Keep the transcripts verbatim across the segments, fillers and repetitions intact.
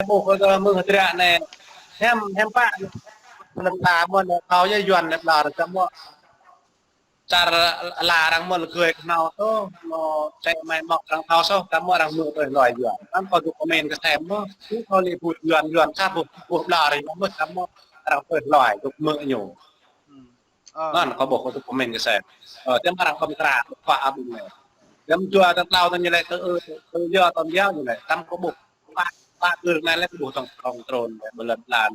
Ƀuh kơ mơ̆ng hơdră anai. Hiam, hiam pă. Lŏn ta mơ̆n, thâo yơh Yuan anai ƀlŏr, čăm mơ̆. Čar ala arăng mơ̆n gơi kơhnâo soh, mơ̆ čĕ mai mŏk arăng thâo soh, čăm mơ̆ arăng mơ̆ tui hluai Yuan. Anŭn kâo dŏ kơmen kơ sem mơ̆, kâo lĕ ƀuh Yuan, Yuan sat ƀuh, ƀuh ƀlŏr, mơ̆ čăm mơ̆ arăng tui hluai, dŏ mơ̆ ñu. Anŭn kâo ƀuh kâo dŏ kơmen kơ sem. Ơ, čăm arăng kơmkra, kơ pă abih anai. Čăm jua tơtlâo tơl ñu lĕ tơ, tơ, tơ yua tơl yua ñu lĕ, čăm kâo ƀuh. Pă, pă kơ anai lĕ ƀuh tong, tong trun, lĕ ƀơi lŏn lan,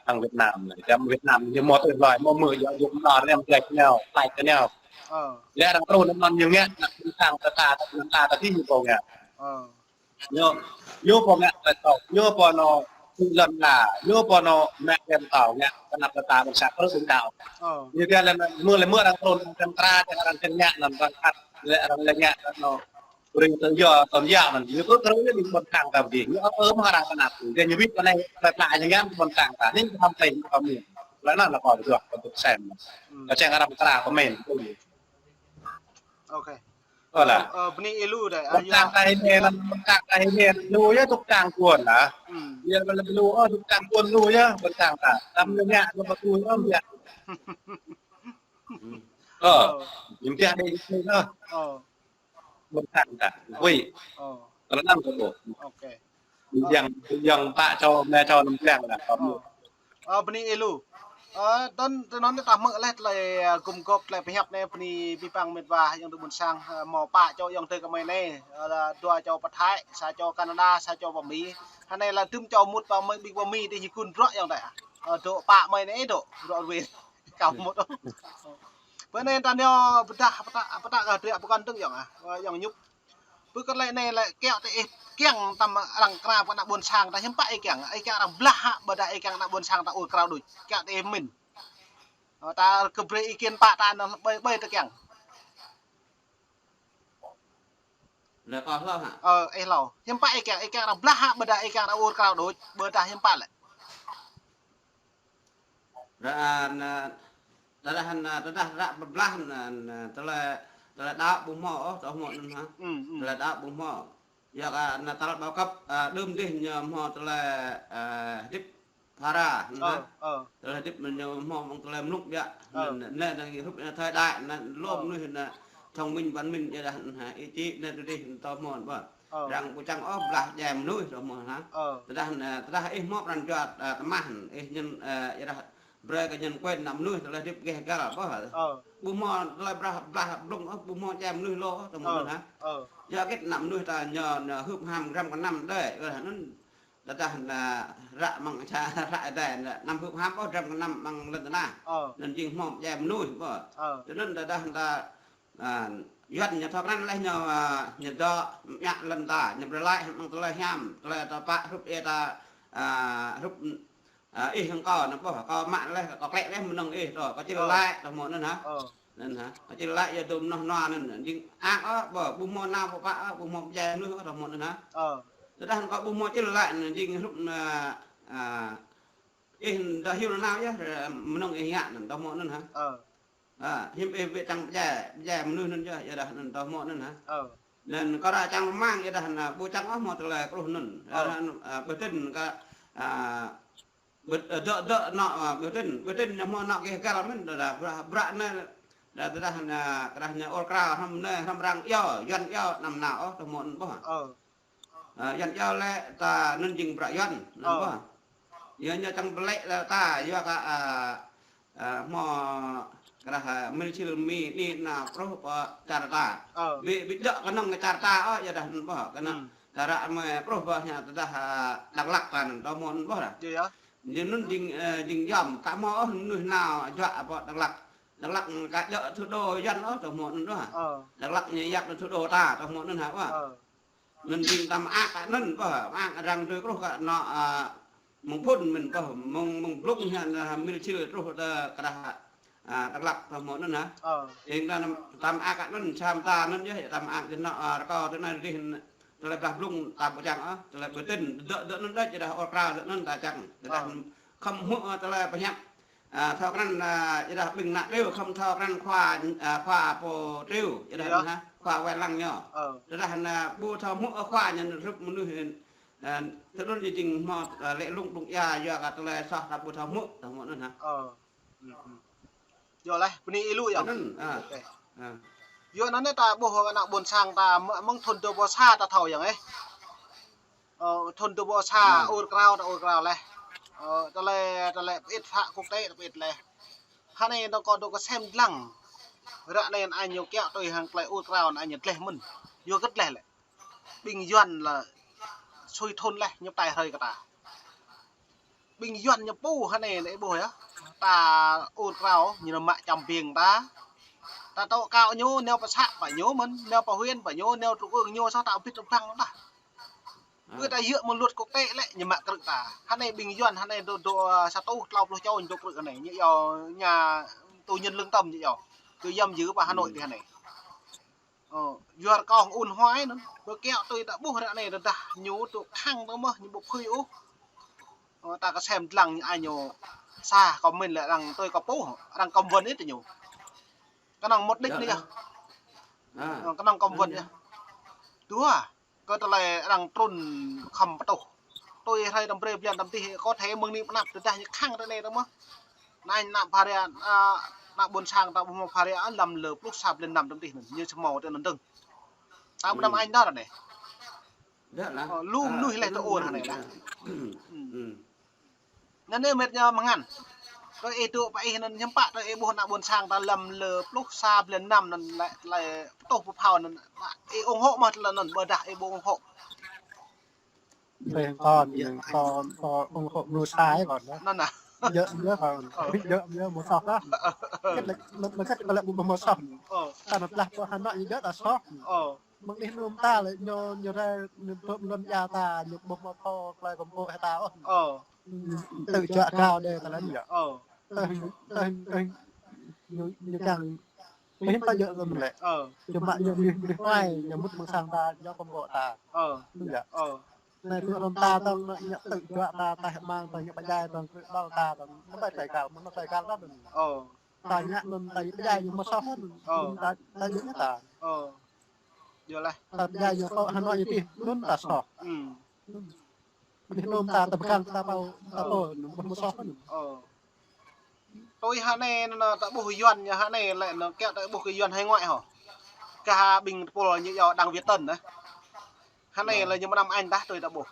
hăng Việt Nam lĕ. Čăm Việt Nam ñu mơ̆ tui hluai, mơ̆ mơ̆ yua dŏ ƀlŏr, rem jek ñu, plai kơ ñu. Lĕ arăng trun anŭn ñu ngă, ană ƀôn sang ta, ta, ta, ta, ta, ta, ñu pô ngă. Ñu, ñu pô ngă tơlơi tŏ, ñu pô nao tui lŏn la, ñu pô nao mă rem tŏ ngă, kơnăp tơta ƀôn sang kơ ƀing đaŏ. Ñu kiăng lĕ mơ̆ lĕ mơ̆ arăng trun, arăng kơmkra, arăng kơnăp ngă, anŭn arăng ăt, lĕ arăng lĕ ngă, anŭn ƀing tơ yua tơl yua anŭn, ñu kơ kơ lĕ ƀing ƀôn sang ta ƀing, ñu ơ ơ mơ̆ arăng kơnăp, ñu wĭt kơ anai, tơlơi pla ñu ngă ƀôn sang ta, anai kơ hăm tơlơi kơ mơ̆n. Lĕ anŭn lĕ kâo dŏ kơ dŏ sem. Kơ čang arăng kơmkra kơmen. Ok. Ơ, ơ, bơni ih lu dai. Ƀôn sang ta anai, ƀôn sang ta anai, lu yơh dŏ čang kuôn lah. Yơh, ƀôn lu, ơ, dŏ čang kuôn lu yơh, ƀôn sang ta. Čăm ñu ngă, ñu ƀu tui, ơ, ngă. Ơ, ñu ngă dai ñu ƀôn sang ta. Ui. Ơ. Kơ anŭn kâo ƀuh. Ok. Yang, yang pă čô, mă čô năm yang lah. Ơ. Ơ, bơni ih lu. Ơ, tơl, tơl anŭn ta hmư̆ laih tơlơi, ơ, gum gŏp tơlơi pơhiăp anai bơni abih bang mĕt wa ayŏng adơi ƀôn sang, ơ, hmâo pă čô ayŏng adơi kơ mơi anai, ơ, lĕ dua čô pơ Thái, sa čô Canada, sa čô pơ Mi. Hơnai lĕ tơm čô mŭt pơ Mi, ƀing pơ Mi dih ñu kun bruă ayŏng adơi. Ơ, dŏ pă mơi anai dŏ, bruă ruai. Kâo mŭt. Bơ anai ta nao pơtă, pơtă, pơtă kơ hơdră pơkŏn dơ̆ng ayŏng ah, ơ, ayŏng Nhŭp. Bơ kơ tơlơi anai lĕ kiăng tơ ih kiăng tăm arăng kơnăp kơ ană ƀôn sang ta hiư̆m pă ih kiăng, ih kiăng arăng blah hă, ƀôdah ih kiăng ană ƀôn sang ta ur krao đôč, kiăng tơ ih mĭn. Ơ, ta kơ brơi ih kiăng pă ta anŭn ƀơi, ƀơi ta kiăng. Lĕ kâo hlâo hă? Ơ, ih hlâo. Hiư̆m pă ih kiăng, ih kiăng arăng blah hă, ƀôdah ih kiăng arăng ur krao đôč, ƀôdah hiư̆m pă lĕ. Ră anai, tơdah anai, tơdah ră pơblah anai, anai, tơlơi, tơlơi đaŏ ƀu hmâo ôh, tơ hmâo anŭn hă? Tơlơi đaŏ ƀu hmâo. Yua kơ anai tơlơi bao cấp, ơ, đưm dih ñu hmâo tơlơi, ơ, hơdip phara, anŭn hă? Tơlơi hơdip ñu hmâo mơ̆ng tơlơi mlŭk biă. Anŭn, anai, anai, hrup anai thời đại, anai, lŏm anai, anai, thông minh văn minh, yua dah, anai, ih čih, anai, tui dih, tơ hmâo, ƀơh. Arăng ƀu čang ôh blah djai mơnuih, tơ hmâo hă? Tơdah, ơ, tơdah ih hmâo pran jua, ơ, tơmah, ih ñen, ơ, yua dah brơi kơ ñen quên ană mơnuih tơlơi hơdip gêh gal, ƀơh. Ƀu hmâo tơlơi blah, blah blung ôh, ƀu hmâo djai mơnuih lô, tơ hmâo anŭn hă? Yua hơget ană mơnuih ta ñu, ñu hưp ham gram kơ năm đơi, ơ, anŭn tơdah anai ră mơ̆ng ča, ră Ơi Adai anai, anăm hưp ham ôh gram kơ năm mơ̆ng lŏn tơnah. Anŭn jing hmâo djai mơnuih, ƀơh. Tui anŭn tơdah ta Ơ, Yuan ñu thâo krăn laih ñu, ơ, ñu dŏ mă lŏn ta, ñu brơi laih hăng tơlơi hiam, tơlơi ta pă hrup ih ta, ơ, hrup, ơ, ih hăng kâo anŭn ƀơh, kâo mă laih, kâo klĕ laih mơnơ̆ng ih tơ, kâo čih laih, tơ hmâo anŭn hă? Anŭn hă? Kâo čih laih yua dŏ mơnuih nua anŭn, jing ăh ôh, ƀơh, ƀu hmâo nao pơpă ôh, ƀu hmâo djai mơnuih ôh, tơ hmâo anŭn hă? Tơdah kâo ƀu hmâo čih laih anŭn, jing hrup, ơ, ơ, ih dah hyu nao yơh, mơnơ̆ng ih ngă anŭn, tơ hmâo anŭn hă? Ơ, hiư̆m ih ƀu čang pơdjai, pơdjai mơnuih anŭn yơh, yua dah anŭn tơ hmâo anŭn hă? Anŭn kâo ră čang rơmang, yua dah anŭn ƀu čang ôh hmâo tơlơi kruh anŭn. Ơ, ƀơi tin kơ, ơ, ƀơi, ơ, dŏ, dŏ anŏ, ơ, ƀơi tin, ƀơi tin ñu hmâo anŏ gêh gal mơ̆n, dah, dah, bruă, bruă anai, dah, dah, dah, dah ñu ur krao, hrŏm anai, hrŏm arăng iâu, Yuan iâu, anăm nao ôh, tơ hmâo anŭn ƀơh. Ơ, Yuan iâu lĕ ta anŭn jing bruă Yuan, anŭn ƀơh. Yua ñu čang pơlĕ lĕ ta, yua kơ, ơ, ơ, hmâo kơ dah, ơ, mil sil mi ni na pruh pơ čar ta. Ƀu, ƀu djơ̆ kơnơ̆ng kơ čar ta ôh, yua dah anŭn ƀơh. Kơnơ̆ng ta ră mơi pruh ƀơh ñu tơdah, ơ, Dak Lak ta anŭn, tơ hmâo anŭn ƀơh dah. Jing anŭn jing, ơ, jing yom, ka hmâo ôh mơnuih nao juă pơ Dak Lak. Dak Lak ka djơ̆ thủ đô Yuan ôh, tơ hmâo anŭn ƀơh. Dak Lak ñu yap thủ đô ta, tơ hmâo anŭn hă ƀơh. Anŭn jing ta mơak anŭn ƀơh, mơak arăng tui kruh kơ anŏ, ơ, mơ̆ng phŭn mơ̆n ƀơh, mơ̆ng, mơ̆ng blung hă, ơ, mil sil truh tơ kơ dah, ơ, Dak Lak tơ hmâo anŭn hă. Jing ta, ta mơak anŭn, čăm ta anŭn yơh, ta mơak jing anŏ, ơ, rơkâo tơ anai dih, tơlơi blah blung ta ƀu čang ôh, tơlơi ƀơi tin, dŏ, dŏ anŭn đôč, yua dah ur krao dŏ anŭn ta čang, yua dah khŏm hmư̆, ơ, tơlơi pơhiăp. Ơ, thâo krăn, ơ, yua dah ƀing ană triu, khŏm thâo krăn khua, ơ, khua pô triu, yua dah anŭn hă, khua wai lăng ñu. Yua dah anŭn ƀu thâo hmư̆, ơ, khua ñu hrup mơnuih, Ơ, tơdơi jing hmâo, ơ, lĕ lŏng đŭng ia, yua kơ tơlơi soh ta ƀu thâo hmư̆, thâo hmư̆ anŭn hă. Ơ. Ơ, ơ. Yua laih, bơni ih lu yơh. Anŭn, ơ. Ôkê. Ơ. Yua anŭn ta ƀuh ană ƀôn sang ta mơ̆ng thŭn dua ƀâo sa ta thâo yơh, ơ. Ơ, thŭn dua ƀâo sa, ơ, ur krao ta ur krao laih. Ơ, tơlơi, tơlơi pơit phă quốc tế ta pơit laih. Hơnai ta kơ dŏ kơsem dlăng. Ră anai ană ñu kiaŏ tui hăng tơlơi ur krao ană ñu dleh mơ̆n. Yua hơget dleh lĕ. Ƀing Yuan lĕ sui thŭn laih ñu pơtai hrơi kơ ta. Ƀing Yuan ñu pô hơnai anai ƀuh yơh. Ta ur krao ñu mă čăm biêng ta. Ta tŏ kơ ñu nao pơ să pơ ñu mơ̆n, nao pơ huyện pơ ñu, nao trung ương ñu soh ta bit rơbăng ta. Ơ. Ƀu ta yua mơ̆ng luật quốc tế lĕ ñu mă krư̆ ta. Hơnai ƀing Yuan hơnai dŏ, dŏ, ơ, sa rơtuh klâo pluh čô ñu dŏ krư̆ hơnai. Ñu yua ñu tù nhân lương tâm ñu yua. Kơ yăm yư pơ Hà Nội tih hơnai. Ơ, yua rơkâo ôn hoài anŭn. Ƀu kiaŏ tui ta ƀuh ră anai rơđah ñu tŭ khăng tơ mơ̆ ñu ƀu phưi ôh. Ơ, ta kơsem dlăng ñu ai ñu sa comment lĕ arăng tui kơ pô, arăng cấm vận ih tơ ñu. Kơnơ̆ng mục đích anai yơh. Ơ, kơnơ̆ng cấm vận yơh. Dua, kơ tơlơi arăng trŭn khŏm pơtuh. Tui hrơi tăm brơi blan tăm tih, có thể mơ̆ng anai pơ anăp tơdah ñu khăng tơ anai tơ mơ̆. Anai ană phara, ơ, ană ƀôn sang ta ƀuh hmâo phara lăm lơ pluh sa blan năm tăm tih anŭn, ñu hmâo tơ anŭn dơ̆ng. Ta ƀu đăm añ đôč anai. Ơ, lu mơnuih laih tơ ur hơnai laih. Anŭn anai mĕt ñu mơngăn. Tơ ih dŏ pơ ih anŭn hiư̆m pă tơ ih ƀuh ană ƀôn sang ta lăm lơ pluh sa blan năm anŭn lĕ, lĕ pơtuh pơphao anŭn. Ih ủng hộ mơ̆ tơlơi anŭn ƀôdah ih ƀu ủng hộ. Ơ, kơ, kơ, kơ ủng hộ mơnuih sai kơ. Anŭn hă. Djơ̆, djơ̆ kơ. Ơ. Djơ̆, djơ̆ mơ̆ soh kơ. Ơ, ơ, ơ. Kơ lĕ, lĕ, lĕ kơ lĕ ƀu mơ̆ soh. Ơ. Ta nao pơblah pơ Hà Nội djơ̆ ta soh. Ơ. Mơ̆ng anih anŭn ta lĕ ñu, ñu rai, ñu tŭ lŏn ia ta, ñu ƀuh mơ̆ thâo tơlơi kơ ƀuh hĭ ta ôh. Ơ. Tŭ juă krao đe ta lĕ ñu. Ơ. Tơ̆ng, tơ̆ng, tơ̆ng. Ñu, ñu kiăng. Mơ̆ hiư̆m ta djơ̆ lŏn lĕ. Ơ. Čơmă ñu mơnuih, mơnuih huai, ñu mŭt mơ̆ng sang ta, ñu kơ ƀuh ta. Ơ. Ñu yơh. Ơ. Anai tŭ lŏn ta tơ̆ng, ñu tŭ juă ta, ta hơmang, ta ñu pơdjai, ta krư̆ ƀâo ta, ta. Ñu ƀai tơlơi kal, mơ̆ tơlơi kal ta. Ơ. Ta ngă anŭn ta pơdjai ñu mơ̆ soh anŭn. Ơ. Ta, ta djơ̆ ta. Ơ. Yua laih. Ta pơdjai ñu kơ Hà Nội ñu tih, anŭn ta soh. Ơ. Anŭn ta, ta pơgang ta pô, ta pô, anŭn mơ̆ soh anŭn. Ơ. Tui hơnai anŭn ta ƀuh Yuan ñu hơnai lĕ anŭn kiaŏ ta ƀuh kơ Yuan hải ngoại hŏ. Kơ ƀing tơpul ñu yua Đặng Việt Tân anai. Hơnai lĕ ñu mơnam añ dah tui ta ƀuh.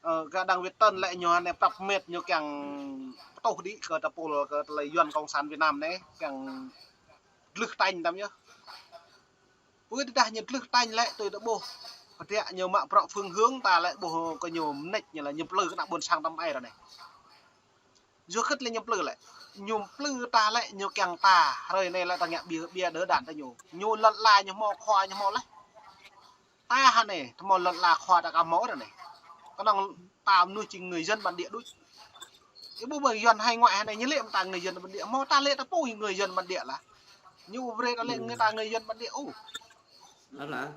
Ơ, kơ Đặng Việt Tân lĕ ñu hơnai prăp mĕt ñu kiăng pơtuh đĭ kơ tơpul kơ tơlơi Yuan Cộng sản Việt Nam anai, kiăng dlưh tañ tăm yơh. Pơ tơdah ñu dlưh tañ lĕ tui ta ƀuh. Pơdră ñu mă bruă phương hướng ta lĕ ƀuh kơ ñu mơneč ñu lĕ ñu plư kơ ană ƀôn sang tăm ai ră anai. Yua hơget lĕ ñu plư lĕ. Ñu plư ta lĕ ñu kiăng ta. Hrơi anai lĕ ta ngă ƀiă, ƀiă đơ đan ta ñu. Ñu lŏn ala ñu hmâo khua ñu hmâo laih. Ta hơnai, tơmâo lŏn ala khua ta aka hmâo ră anai. Kơnơ̆ng ta mơnuih jing người dân bản địa đôč. Ih ƀuh ƀơi Yuan hải ngoại hơnai ñu lĕ mơ̆ ta người dân bản địa. Hmâo ta lĕ ta pô người dân bản địa lah. Ñu ƀu brơi ta lĕ người ta người dân bản địa ôh.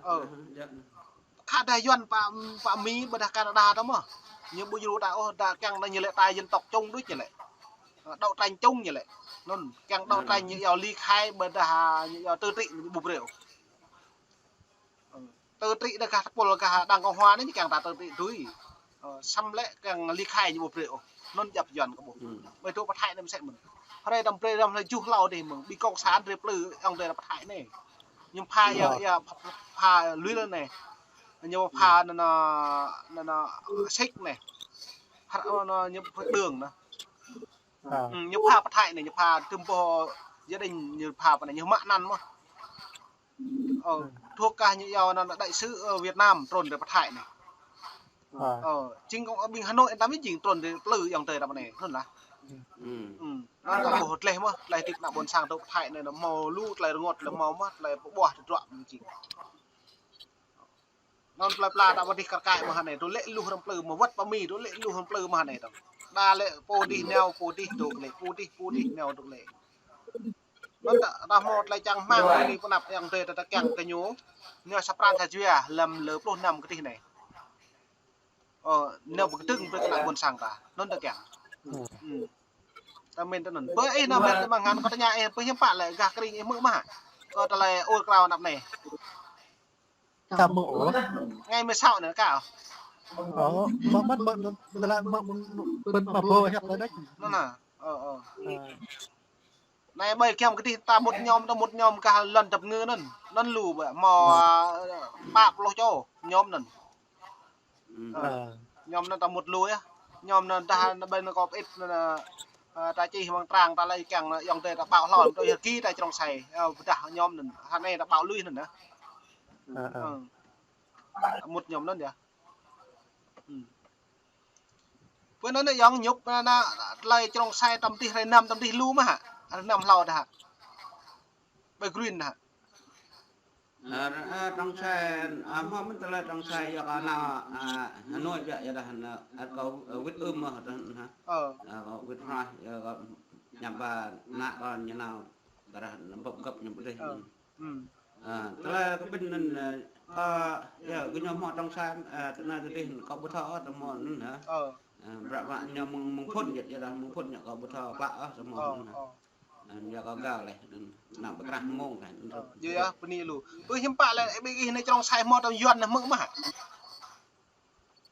Ơ. Khă dah Yuan pă, pă Mi ƀôdah Canada ta mơ̆. Ñu ƀu djru ta ôh, ta kiăng ta ñu lĕ ta dân tộc chung đôč ñu lĕ. Ơ, đấu tranh chung ñu lĕ. Anŭn, kiăng đấu tranh ñu yua ly khai ƀôdah ñu yua tự trị ñu ƀu brơi ôh. Ơ, tự trị dah gah tơpul gah Đảng Cộng Hòa anai ñu kiăng ta tự trị tui. Ơ, samơ̆ lĕ kiăng ly khai ñu ƀu brơi ôh. Anŭn djŏp Yuan kơ ƀuh. Ƀơi tŭ pơthai anai mơsĕ mơ̆n. Hrơi tăm brơi tăm hlơi juh hlâo dih mơ̆ng. Ƀing cộng sản drơi plư yŏng drơi pơthai anai. Ñu pha yua, yua pha, pha lui lơ anai. Ñu pha anŭn, anŭn, anŭn, sik anai. Hră anŭn, ñu pha đường anŭn. Ơ. Ơ, ñu pha pơthai anai, ñu pha tơm pô gia đình ñu pha pơ anai, ñu mă anăn mơ̆. Ơ, thuộc kơ ñu yua anŭn đại sứ, ơ, Việt Nam trŭn drơi pơthai anai. Ơ. Ơ, jing kơ ƀing Hà Nội ta mơ̆ jing trŭn drơi plư yŏng drơi ta pơ anai, anŭn lah. Ơ. Anŭn kơ ƀuh dleh mơ̆, tơlơi hơdip ană ƀôn sang tŭ pơthai anai, anŭn hmâo lu tơlơi rơngot, tơlơi hmâo mơ̆, tơlơi pơƀuah tơdruă mơ̆ jing. Anŭn plơi pla ta ƀu dih kar kaĭ mơ̆ hơnai, tŭ lĕ luh răm plư mơ̆ wơ̆t pơ Mi, tŭ lĕ luh răm plư mơ̆ hơnai tŭ. Đa lĕ pô dih nao, pô dih tŭ lĕ, pô dih, pô dih nao tŭ lĕ. Anŭn ta, ta hmâo tơlơi čang rơmang mơ̆ng pơnăp yŏng drơi ta, ta kiăng kơ ñu. Nao sa pran sa jua, lăm lơ pluh năm kơ tih anai. Ơ, nao pơkơdơ̆ng brơi kơ ană ƀôn sang ta. Anŭn ta kiăng. Ơ. Ta mĭn tơ anŭn. Bơ ih nao mĭn tơ mơ̆ng hăn kơ tơña ih, bơ hiư̆m pă lĕ gah kơ ring ih hmư̆ mơ̆ hă. Kơ tơlơi ur krao anăp anai. Ka mơ̆ ôh. Ngày mười sáu anai ka. Ơ, mă mă mă mă mă mă mă mă mă hiăp lĕ đĕč. Anŭn nă. Ơ, ơ. Ơ. Anai ƀơi giăm kơdih ta mŭt ñom, ta mŭt ñom kah lŏn dăp ngư anŭn. Anŭn lu ƀă, hmâo, ơ, pă pluh čô ñom anŭn. Ơ. Ơ. Ñom anŭn ta mŭt lu yơh. Ñom anŭn dah anŭn ƀơi anŭn kâo pơĭt anŭn, ơ, ta čih amăng trang ta lăi kiăng anŭn ayŏng adơi ta ƀao hlâo, ta yơh ki ta črông sai. Ơ, pơdah ñom anŭn. Hơnai ta ƀao lui anŭn yơh. Ơ, ơ. Ơ. Ta mŭt ñom anŭn yơh. Hm. Pơ anŭn anai ayŏng ñŭp anŭn, anŭn tơlơi črông sai tăm tih hrơi năm tăm tih lu mơ̆ hă? Hrơi năm hlâo dah hă? Ƀơi Green hă? Ơ, ơ, črông sai, ơ, hmâo mơ̆n tơlơi črông sai yua kơ anŭn, ơ, Hà Nội biă yua dah anŭn, ơ, kâo, ơ, wĭt ưm mơ̆ dah anŭn hă? Ơ. Ơ, kâo wĭt hrơi, yua kơ ñăm ba ană kâo ñu nao, dah anŭn bưp găp ñu pơdih. Ơ. Hm. Ơ, tơlơi kơ ƀing anŭn, ơ, kơ, yua, gơñu hmâo črông sai, ơ, tơnah tơdih kâo ƀu thâo ôh, tơ hmâo anŭn hă. Ơ. Ơ, bruă mă ñu mơ̆ng, mơ̆ng phŭn jĕ, yua dah mơ̆ng phŭn ñu kâo ƀu thâo klă ôh, tơ hmâo anŭn hă. Ơ. Ơ, yua kâo gao leh, anŭn, anăm pơkrah mơ̆ng kah. Ơ, yua, yua, bơni lu. Pơ hiư̆m pă lĕ, ƀing ih anai črông sai hmâo tơm Yuan anŭn hmư̆ mơ̆ hă?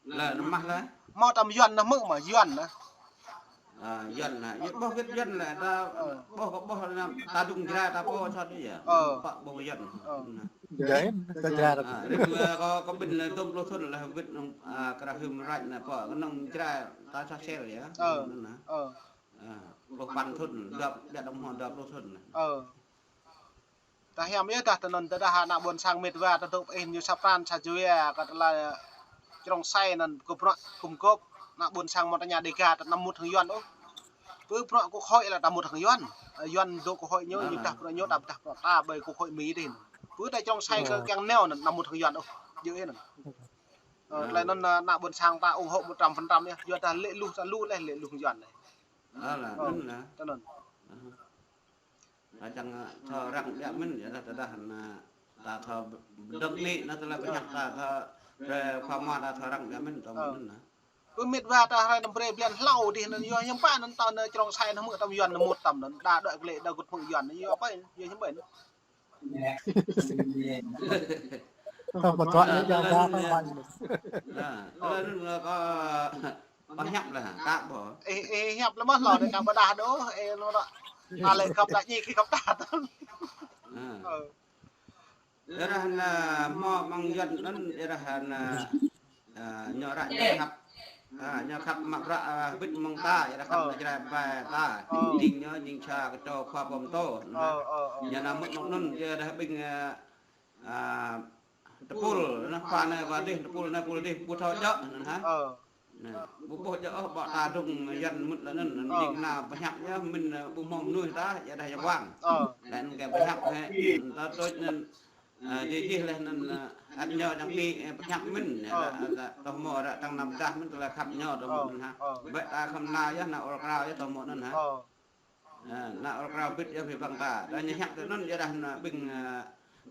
Lĕ, anŭn mơ̆ lĕ? Hmâo tơm Yuan anŭn hmư̆ mơ̆, Yuan anŭn. Ơ, Yuan anŭn. Yua ƀuh wĭt Yuan lĕ, ta, ơ, ƀuh kơ ƀuh anŭn, ta dŏng Jrai ta pô sat yơh. Ơ. Pă ƀuh Yuan. Ơ. Anŭn. Jrai, ta Jrai ta. Ơ, rĭm, ơ, kâo, kâo ƀing anŭn dôm pluh thŭn lĕ wĭt anŭn, ơ, krah hưm rač anŭn pô, kơnơ̆ng Jrai ta sa sel yơh. Ơ. Anŭn anŭn. Ơ. Ơ, pluh păn thŭn, dua, biă dŏng hmâo dua pluh thŭn. Ơ. Ta hiam yơh dah tơ anŭn tơdah ană ƀôn sang mĕt wa ta dŏ pơ ih ñu sa pran sa jua kơ tơlơi črông sai anŭn kơ bruă kŭm gŏp ană ƀôn sang Montaña Dega ta anăm mŭt hăng Yuan ôh. Pơ bruă quốc hội lĕ ta mŭt hăng Yuan. Ơ, Yuan dŏ quốc hội ñu, ñu pơdah bruă ñu, ta pơdah bruă ta ƀơi quốc hội Mi dih. Pơ ta črông sai kơ kiăng nao anŭn anăm mŭt hăng Yuan ôh. Djơ̆ anŭn. Ơ, tơlơi anŭn, ơ, ană ƀôn sang ta ủng hộ một trăm phần trăm yơh. Yua dah lĕ luh ta lu leh lĕ luh Yuan leh. Ơ, lĕ, ơ, anŭn lĕ. Tơ anŭn. Ơ. Ơ, čang, ơ, thâo răng biă mơ̆n, yua dah tơdah anŭn, ta thâo dŏ anai, anŭn tơlơi pơhiăp ta thâo, brơi khua mă ta thâo răng biă mơ̆n, tơ hmâo anŭn anŭn. Pơ mĕt wa ta hrơi anŭn brơi blan hlâo dih anŭn, yua hiư̆m pă anŭn ta anŭn črông sai anŭn hmư̆ tơm Yuan anŭn mŭt tơm anŭn, đa đuaĭ glĕ, đa gŭt hmư̆ Yuan anŭn, yua pơ anŭn, yua hiư̆m pă anŭn. Tơdah pơthuă anŭn, anŭn, anŭn, anŭn. Ơ, tơlơi anŭn kâo pơhiăp lĕ, ta ƀuh. Ih, ih hiăp lĕ mơ̆ hlâo anai kâo pơdah đôč, ih anŭn dah. Ta lĕ găp ta ñi kơ găp ta. Ơ. Ơ. Yua dah anŭn hmâo mơ̆ng Yuan anŭn, yua dah anŭn, ơ, ñu ră ñu khăp. Ơ, ñu khăp mă bruă, ơ, wĭt mơ̆ng ta, yua dah khăp, ơ, anŭn Jrai ƀai ta. Ơ. Jing ñu, jing sa kơ čô khua pơm tô. Ơ, ơ, ơ. Ñu nao mŭt mơ̆ng anŭn, yua dah ƀing, ơ, ơ, tơpul, anŭn khua anai khua dih, tơpul anai tơpul dih, ƀu thâo djơ̆, anŭn hă. Ơ. Anŭn, ƀu ƀuh djơ̆ ôh, ƀô̆ ta dŏng Yuan mŭt lĕ anŭn, anŭn, ơ, jing anŭn pơhiăp yơh, mĭn, ơ, ƀu hmâo mơnuih ta, yua dah Yuan. Ơ. Lĕ anŭn kơ pơhiăp hĕ, ta tui anŭn, ơ, jih jih leh anŭn, ơ, ăt ñu čang ti, ơ, pơhiăp mĭn, ơ, ơ, ơ, tơ hmâo ră tơ̆ng anăm pơdah mĭn, tơlơi khăp ñu tơ hmâo, ơ, anŭn hă. Ơ. Ƀĕ ta khŏm nao yơh, nao ôl krao yơh tơ hmâo anŭn hă. Ơ. Ơ, ană ôl krao bĭt yơh pơhiăp ƀing ta. Dah ñu hiăp tơ anŭn yua dah anŭn ƀing, ơ,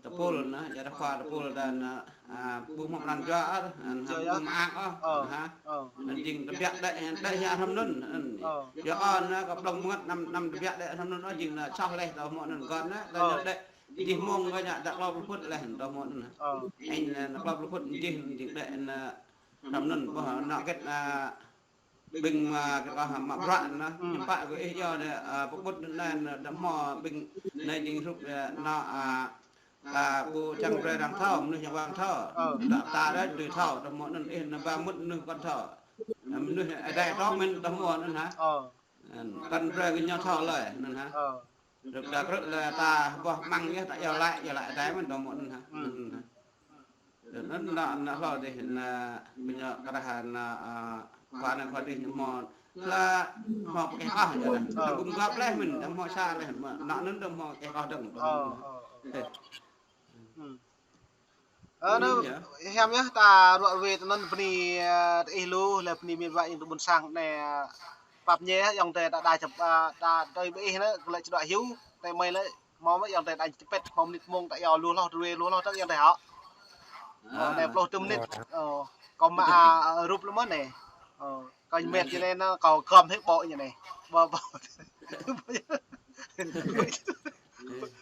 tơpul anŭn, yua dah khua tơpul dah anŭn, ơ, ƀu hmâo pran jua ôh, anŭn, jua yơh, ƀu mơak ôh, ơ, anŭn hă. Ơ. Anŭn jing tơbiă đĕ, đĕ hiăp hrŏm anŭn, anŭn. Ơ. Yua anŭn kơ blŏng mơngăt anăm, anăm tơbiă đĕ hrŏm anŭn, ơ, jing anŭn soh leh tơ hmâo anŭn gơ̆n anŭn, dah, ơ, ñu đĕ, jih mông kơ ñu dah klâo pluh phŭt leh tơ hmâo anŭn. Ơ. Ơ, anŭn, anŭn klâo pluh phŭt jih jing đĕ anŭn, hrŏm anŭn, ƀuh anŭn hơget, ơ, ƀing mă kơ kâo mă bruă anŭn, hm, hiư̆m pă kơ ih yua anŭn, ơ, pơƀut anŭn anai anŭn, dah hmâo ƀing anai jing hrup, ơ, anŭn, ơ, ta ƀu čang brơi arăng thâo, mơnuih yang wang thâo. Ơ. Ta, ta dah dưi thâo, tơ hmâo anŭn ih anŭn ba mŭt mơnuih pơkŏn thâo. Ơ, mơnuih adai thâo mĭn tơ hmâo anŭn hă. Ơ. Anŭn, kăn brơi kơ ñu thâo lơi, anŭn hă. Ơ. Rơ̆k ta krư̆ lĕ ta ƀuh mơ̆ng yơh ta iâu laĭ, iâu laĭ adai mơ̆n tơ hmâo anŭn hă. Hm. Anŭn hă. Anŭn, anŭn, anŭn hlâo dih, anŭn, ƀing ñu kơ dah anŭn, ơ, khua anai khua dih ñu hmâo, lă hmâo pơkeh ôh, yua dah. Ơ. Dah ƀu găp leh mĭn, dah hmâo sa leh, mă, anŭn anŭn dah hmâo pơkeh ôh dơ̆ng. Ơ, ơ, ơ. Hm. Ơ, anŭn, hiam yơh, ta ruă ruê tơ anŭn bơni, ơ, tơ ih lu, lĕ bơni mĭn wa ing tơ ƀôn sang anai, ơ, pap ñe, ayŏng adơi ta đa čăp, ơ, ta tui ƀing ih anŭn, kơ lĕ čơđuaĭ hyu, tơ mơi lĕ, hmâo mơ̆ ayŏng adơi ta čơpĕt, hmâo mơnit mông ta iâu lu hloh, ruê lu hloh tơ̆ng ayŏng adơi hŏ. Ơ, anai pluh tơm mơnit. Ơ, kâo mă, ơ, rup lu mơ̆n anai. Ơ, kâo mĕt ñu anai, anŭn kâo gŏm hĭ ƀô̆ ñu anai. Ƀô̆, ƀô̆.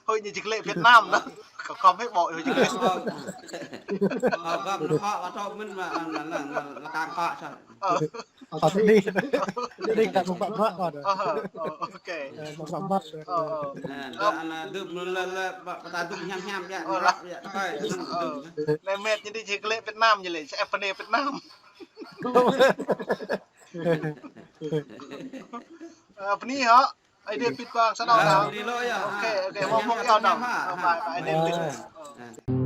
Hơi ñu či glĕ Việt Nam nă. Kơ khŏm hơi ƀô̆ hơi či glĕ. Ơ, ơ, gơ̆p nă kơ, ơ, tơ mĭn mă, ơ, lă, lă, lă, lă tang kơ, sa. Ơ. Ơ, tơ đi. Đi, ta kơ ƀă ƀă kơ. Ơ, ơ, ok. Ơ, ƀă ƀă. Ơ, ơ. Ơ, ta ană dŭm nă lă, lă, ƀă, ƀă ta dŭm hiam hiam biă, ơ, ră biă, tơkai, ơ, dŭm. Nai met ñu đi či glĕ Việt Nam ñu lĕ, sa ep pơnê Việt Nam. Ơ, pơnê hă? Ai dê pit bang sa nao. Ơ, nao. Pơnê lơi yơh. Ok, ok, mơ̆ng, mơ̆ng yơh nao. Ơ, bye, bye, ai dê pit. Ơ.